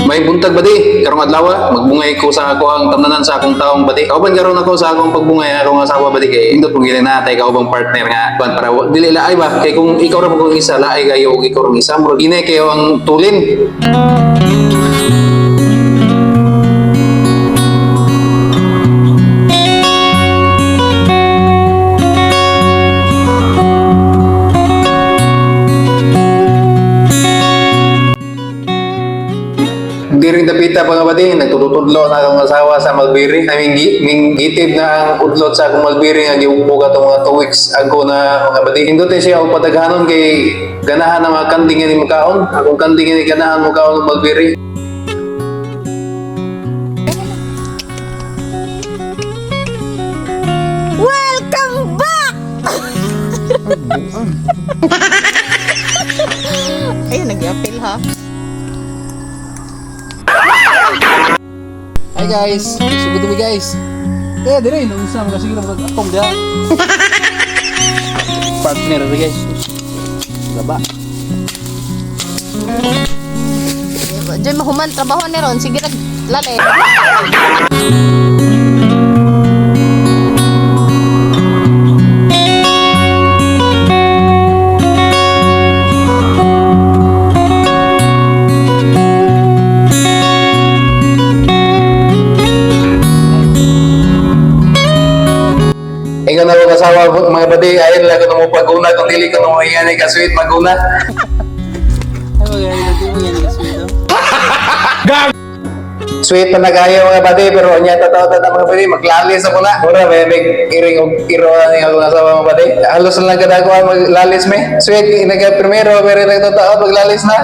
May buntag, badi, karong adlaw magbungay ko sa ako ang tamnanan sa akong taong, badi. Kauban karon ako sa akong pagbungay akong asawa, badi, kay indot pong gilay na tay kaubang partner nga kuan para dili laay ba, kay kung ikaw ra mo kung isa, laay kayo og ikaw rong isa, murag inay kayo ang tulin. Diring dapita, mga badi, nagtutudlo na akong asawa sa mulberry. Ay, ming gitib na ang udlot sa akong mulberry nga giugbo katong mga 2 weeks ago na, mga badi. Hindot siya og padaghanon kay ganahan ang mga kanding nga ni mukaon. Akong kanding nga ni ganahan mukaon og mulberry. Welcome back! Ayun, nag-appeal ha. Hi guys, sugod mi, guys. Eh, dire nung unsa mga sige lang atong diha. Partner ri, guys. Laba. Diyan mahuman trabaho ni ron. Sige, lale. Ingon na akong asawa, mga badi, ayon lang ko mo paguna kung dili ko mo ingani ka sweet maguna. Sweet na nagayo, mga badi, pero nya tataw ta mga badi, maglalis ako na. Mura may may iring og iro ni akong asawa, mga badi. Halos na lang kada ko ang maglalis me. Sweet naga primero pero nagtataw maglalis na.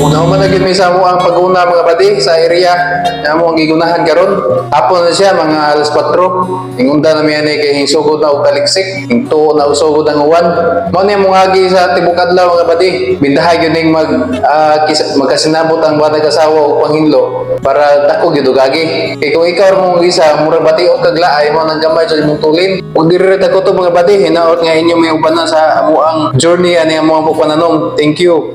Una man na gyud may sa amo ang paguna, mga badi, sa area nga amo ang gigunahan karon. Hapon na siya mga alas 4. Ingunda na mi ani kay hingsugod na og taliksik. Hingtuo na og sugod ang uwan. Mao ni among agi sa tibok adlaw, mga badi. Bindahay gyud ning magkasinabot ang batag asawa og panghinlo para dako gyud og agi. Kay kung ikaw ra mong isa, mura bati og kaglaay mo nang gamay sa imong tulin. Ug diri ra ta kutob, mga badi, hinaot nga inyo may ubanan sa amoang journey ani amoang pagpananom. Thank you.